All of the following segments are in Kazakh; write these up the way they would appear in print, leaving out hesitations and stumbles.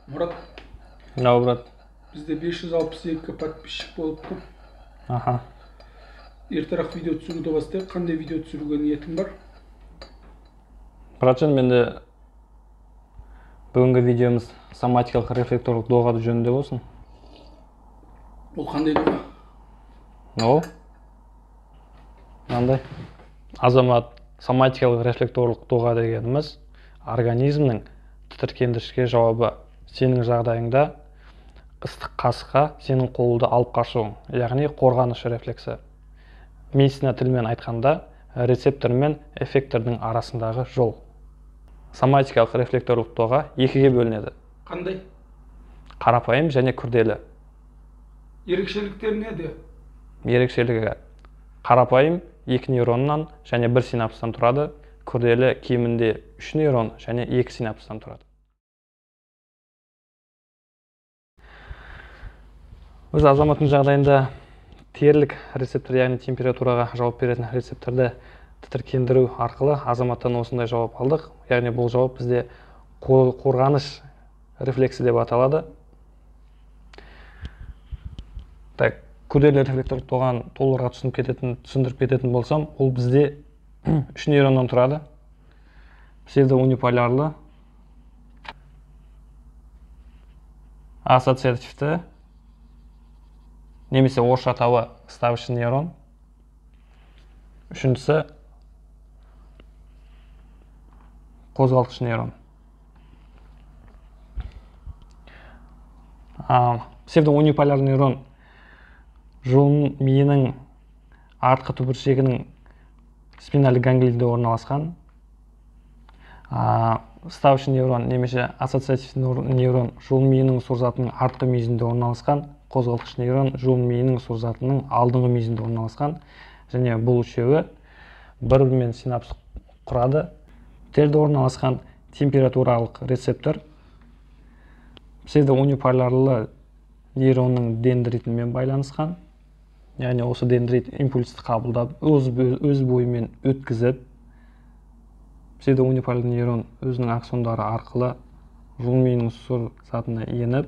Мұрат. Ау, брат. Бізде 562 подписчик болыпты. Аха. Ертерек видео түсіруді бастайық. Қандай видео түсіруге ниетің бар? Братжан, менде бүгінгі видеомыз соматикалық рефлекторлық доға жөнінде болсын. Ол қандай доға? Ол мынандай. Азамат, соматикалық рефлекторлық доға дегеніміз организмнің тітіркендіргішке жауабы. Сенің жағдайыңда ыстық қасыққа сенің қолыңды алып қашуың, яғни қорғаныш рефлексі. Медицина тілімен айтқанда, рецептор мен эффектордың арасындағы жол. Соматикалық рефлекторлық доға екіге бөлінеді. Қандай? Қарапайым және күрделі. Ерекшеліктері неде? Ерекшелігі: қарапайым екі нейроннан және бір синапстан тұрады, күрделі кемінде 3 нейрон және 2 синапстан тұрады. Біз азаматтың жағдайында терілік рецептор, яғни температураға жауап беретін рецепторды тітіркендіру арқылы азаматтан осындай жауап алдық. Яғни бұл жауап бізде қорғаныш рефлексі деп аталады. Так, күрделі рефлекторлық доғаны толығырақ түсіндіріп кететін болсам, ол бізде 3 нейроннан тұрады. Псевдоуниполярлы, ассоциативті, немесе орысша атауы вставочный нейрон. Үшіншісі қозғалтқыш нейрон. Псевдоуниполярлы нейрон жұлын миының артқы түбіршегінің спинальды ганглийде орналасқан. Вставочный нейрон немесе ассоциативті нейрон жұлын миының сұр затының артқы мүйізінде орналасқан. Қозғалтқыш нейрон жұлын миының сұр затының алдыңғы мүйізінде орналасқан. Және бұл үшеуі бір-бірімен синапс құрады. Терде орналасқан температуралық рецептор псевдоуниполярлы нейронның дендритімен байланысқан. Яғни осы дендрит импульсті қабылдап, өз бойымен өткізіп, псевдоуниполярлы нейрон өзінің аксондары арқылы жұлын миының сұр затына еніп,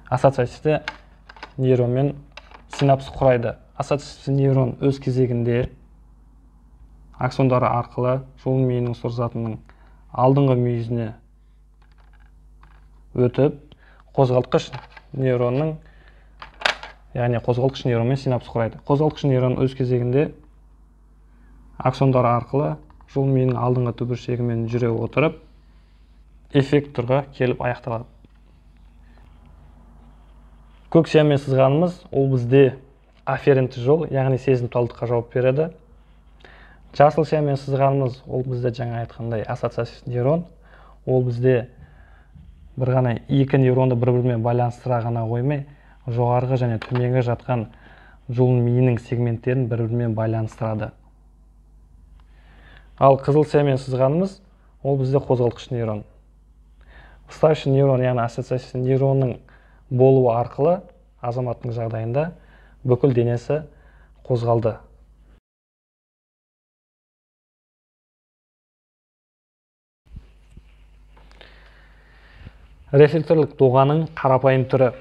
ассоциативті нейронмен синапс құрайды. Ассоциативті нейрон өз кезегінде аксондары арқылы жұлын миының сұр затының алдыңғы мүйізіне өтіп, қозғалтқыш нейронның, яғни қозғалтқыш нейронмен синапс құрайды. Қозғалтқыш нейрон өз кезегінде аксондары арқылы жұлын миының алдыңғы түбіршегімен жүре отырып, эффекторға келіп аяқталады. Көк сиямен сызғанымыз ол бізде афферентті жол, яғни сезімталдыққа жауап береді. Жасыл сиямен сызғанымыз ол бізде жаңа айтқандай ассоциативті нейрон. Ол бізде бір ғана екі нейронды бір-бірімен байланыстыра ғана қоймай, жоғарғы және төменгі жатқан жұлын миының сегменттерін бір-бірімен байланыстырады. Ал қызыл сиямен сызғанымыз ол бізде қозғалтқыш нейрон. Вставочный нейрон, яғни ассоциативті нейронның болуы арқылы азаматтың жағдайында бүкіл денесі қозғалды. Рефлекторлық доғаның қарапайым түрі.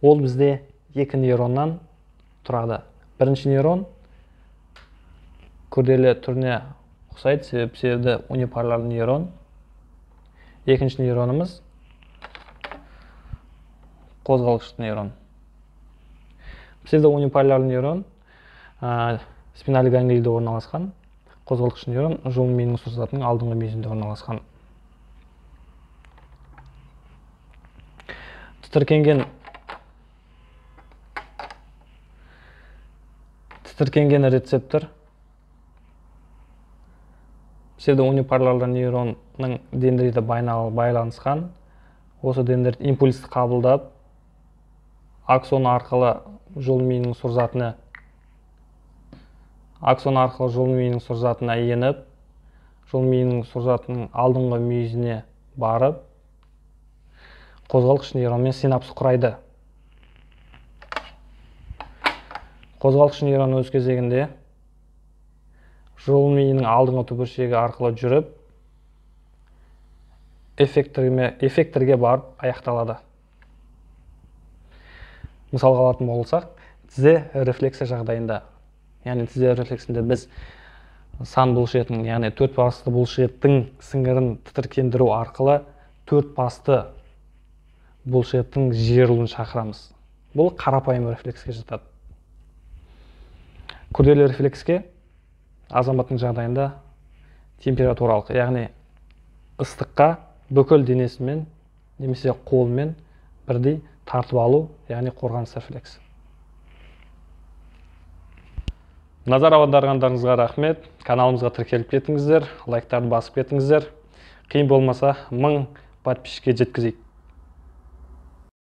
Ол бізде екі нейроннан тұрады. Бірінші нейрон күрделі түріне ұқсайды, себебі псевдоуниполярлы нейрон. Екінші нейронымыз қозғалтқыш нейрон. Псевдоуниполярлы нейрон спинальды ганглийде орналасқан. Қозғалтқыш нейрон жұлын миының сұр затының алдыңғы мүйізінде орналасқан. Тітіркенген рецептор псевдоуниполярлы нейронның дендриті байланысқан. Осы дендрит импульсті қабылдап, аксон арқылы жұлын миының сұр затына, аксон арқылы жұлын миының сұр затына еніп, жұлын миының сұр затының алдыңғы мүйізіне барып, қозғалтқыш нейронмен синапс құрайды. Қозғалтқыш нейрон өз кезегінде жұлын миының алдыңғы түбіршегі арқылы жүріп, эффекторге барып аяқталады. Мысалға алатын болсақ, тізе рефлексі жағдайында, яғни тізе рефлексінде біз сан бұлшықетінің, яғни төрт басты бұлшықеттің сіңірін тітіркендіру арқылы төрт басты бұлшықеттің жиырылуын шақырамыз. Бұл қарапайым рефлекске жатады. Күрделі рефлекске азаматтың жағдайында температуралық, яғни ыстыққа бүкіл денесімен немесе қолымен бірдей тартып алу, яғни қорғаныс рефлексі. Назар аударғандарыңызға рахмет. Каналымызға тіркеліп кетіңіздер, лайктарды басып кетіңіздер. Қиын болмаса 1000 подписчикке жеткізейік.